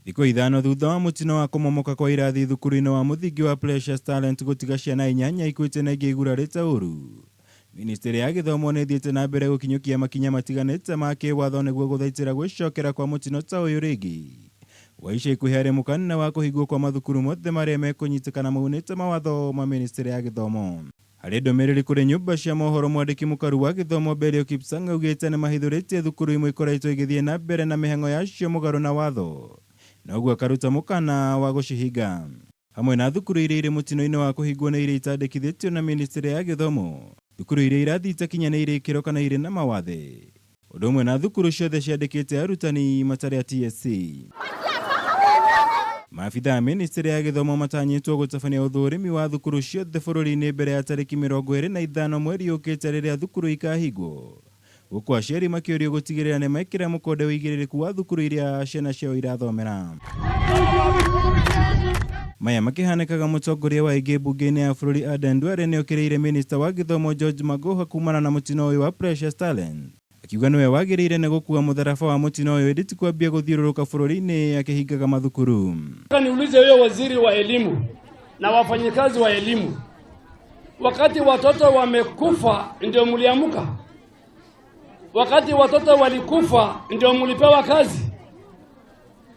Thikũ ithano thutha wa mũtino wa kũmomoka kwa irathi thukuru-inĩ wa mũthingi wa Precious Talent gũtiga ciana inyanya ikuĩte na ingĩ igurarĩte ũru, Ministry ya gĩthomo nĩ ĩthiĩte na mbere gũkinyũkia makinya matiganĩte ma kĩwatho nĩguo gũthaitĩra gwĩcokera kwa mũtino ta ũyũ rĩngĩ. Wa ica ikuhĩ harĩ mũkana wa kũhingwo kwa mathukuru mothe marĩa mekũnyitĩkana maunĩte mawatho ma Ministry ya gĩthomo. Harĩ ndũmĩrĩri kũrĩ nyũmba cia mohoro mwandĩki mũkaru wa gĩthomo Belio Kipsang augĩte nĩmahithũrĩtie thukuru imwe ikoretwo igĩthiĩ na mbere na mĩhang'o yacio mũgarũ na watho na ũguo akaruta mũkana wa gũcihinga. Hamwe na thukuru iria irĩ mũtino-inĩ wa kũhingwo nĩ iria itandĩkithĩtio na Ministry ya gĩthomo, thukuru iria irathi itakinyanĩirie ikĩro kana irĩ na mawathe, ũndũ ũmwe na thukuru ciothe ciandĩkĩte arutani matarĩ a TSC. Maabitha a Ministry ya gĩthomo matanyĩtwo gũtabania ũthũrimi wa thukuru ciothe bũrũri-inĩ mbere ya tarĩki 25 mweri ũkĩte rĩrĩa thukuru ikahingwo, gũkũ aciari makĩũrio gũtigĩrĩra nĩ mekĩra mũkonde ũigĩrĩrĩku wa thukuru iria ciana ciao irathomera. Maya makĩhanĩkaga mũtongoria wa aingĩ mbunge-inĩ ya bũrũri Aden Duale nĩ okĩrĩire minista wa gĩthomo George Magoha kumana na mũtino ũyũ wa Precious Talent, akiuga nĩwe wagĩrĩire nĩ gũkua mũtharaba wa mũtino ũyũ ĩndĩ ti kwambia gũthiũrũrũka bũrũri-inĩ akĩhingaga mathukuru. Niulize huyo waziri wa elimu na wafanyikazi wa elimu, wakati watoto wamekufa ndio mliamka? Wakati watoto walikufa ndio mlipewa kazi?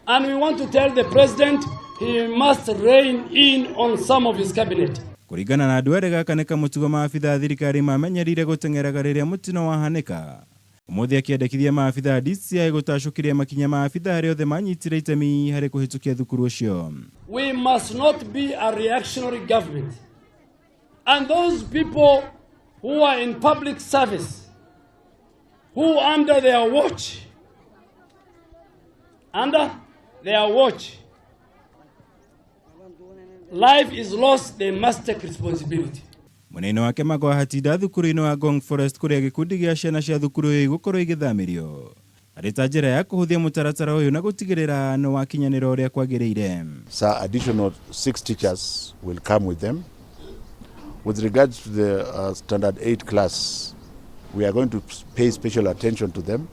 And we want to tell the president he must rein in on some of his cabinet. Kũringana na Duale, gaka nĩ kamũtugo maabitha a thirikari mamenyerire gũteng'eraga rĩrĩa mũtino wahanĩka. Ũmũthĩ akĩendekithia maabitha a DCI gũtacũkĩria makinya ma abitha arĩa othe manyitire itemi harĩ kũhĩtũkia thukuru ũcio. We must not be a reactionary government. And those people who are in public service, who under their watch, life is lost, they must take responsibility. Mwena-inĩ wake Magoha hatinda thukuru-inĩ wa Ngong Forest kũrĩa gĩkundi gĩa ciana cia thukuru ĩyo igũkorwo igĩthamĩrio arĩ ta njĩra ya kũhũthia mũtaratara ũyũ na gũtigĩrĩra nĩ wakinyanĩra ũrĩa kwagĩrĩire. So additional six teachers will come with them. With regards to the Standard 8 class, we are going to pay special attention to them.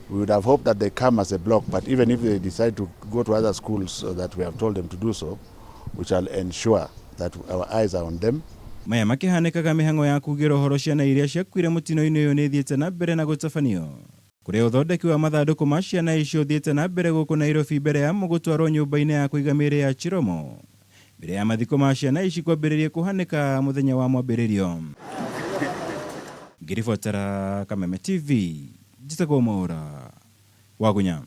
We would have hoped that they come as a block, but even if they decide to go to other schools that we have told them to do so, we shall ensure that our eyes are on them. Maya makĩhanĩkaga mĩhang'o ya kugĩra ũhoro ciana iria ciakuire mũtino-inĩ ũyũ nĩ ĩthiĩte na mbere na gũtabanio kũrĩa ũthondeki wa mathandũkũ ma ciana icio ũthiĩte na mbere gũkũ Nairobi mbere ya gũtwarwo nyũmba-inĩ ya kũiga mĩĩrĩ ya Chiromo mbere ya mathiko ma ciana ici kwambĩrĩria kũhanĩka mũthenya wa mwambĩrĩrio. Ngĩribotera Kameme TV, njĩtagwo Mwaũra Wagunya.